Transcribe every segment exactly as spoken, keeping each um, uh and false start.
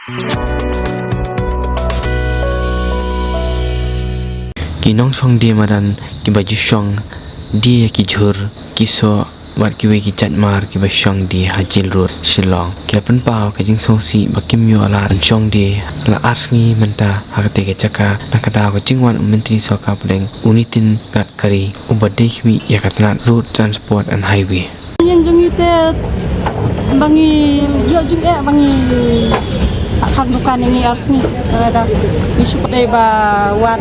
Ki nongshong die madan kiba ju shong die ïa ki jhur, ki soh bad kiwei ki jait mar kiba shong die ha Jail Road, Shillong, ki la pynpaw ka jingsngewsih ba kim ïoh lad ban shong die la ar sngi mynta ha katei ka jaka na ka daw ka jingwan u Myntri Sorkar Pdeng u Nitin Gadkari uba dei khmih ïa ka tnat Road Transport and Highway. Ïeng jong ngi te ba ngi ïoh jingeh ba ngi khang dukan ïa ngi ar sngi. Ka da ngi shu dei ba wan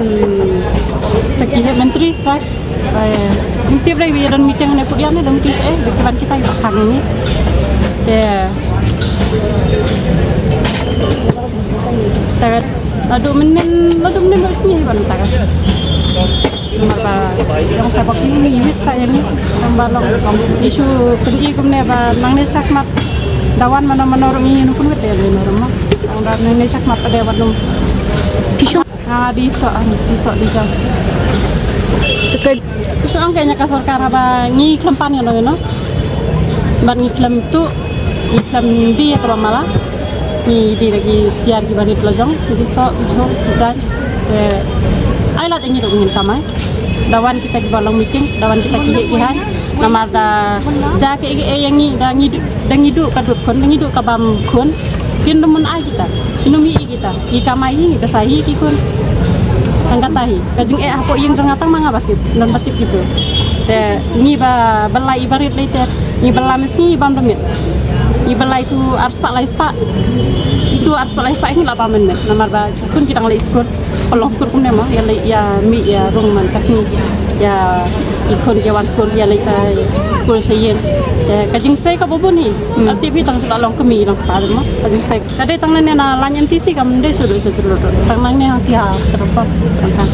te ki heh myntri, right? Ngi tip dei ba ïa don meeting ne put ïa ne don meeting seh ba ki ban kita ïa khang ïa ngi. Te te la du mynnin la du mynnin ba sngi ban ta ka. Namar ba ïong ka bok ni ni ka ïa ni tang ba long issue pyn-i kumne ba nangne shakhmat da wan mano mano ruh ngi ïa nukun wet de ruh ma tang da nangne shakhmat de wan num. Phi shong? Ah, di so ang di so di jam. Te ka phi shong ang ka ïa ka sorkar ba ngi khlem pan ïa no ïa no. Ban ngi khlem tu ngi khlem di ïa ka ba mala. Ngi di lagi tiar ki barit la jong, ngi so, ngi jong, ngi jan. Eh, ai lad ngi dong ngin kamai. Da wan kita ki ba long meeting, da wan kita ki heh ki hai. Namar da ja ke ege e yang ngi da ngi du, da ngi du ka dut khun, da ngi du ka bam khun. Kin da mun ai kita. Kin um i kita. Ki kamai hi, ka sa hi ki khun. Tang kata hi. Ka jingeh hapoh ïing jong nga tang ma nga ba tip, non ba tip ki tu. Te ngi ba, ba lai i barit lai te. Ngi ba lai mes ngi bam da mit. Ngi ba lai tu ar spah lai spah. Itu ar spah lai spah ngi la bam met. Namar ba khun ki dang leit skul. Ka long skul kumne ma ïa leit ïa mih ïa rung man ka sngi. Ïa i khun ki wan skul ïa leit ka skul sha ïing. Ïa ka jingsei ka ba bun hi. Hmm. Ar tip hi tang la long kmie long kpa ma ka jingsei. Ka dei tang ne na lain M T C kam dei shu dei shu dei. Tang nangne hangti ha ka rupa. Tang ha.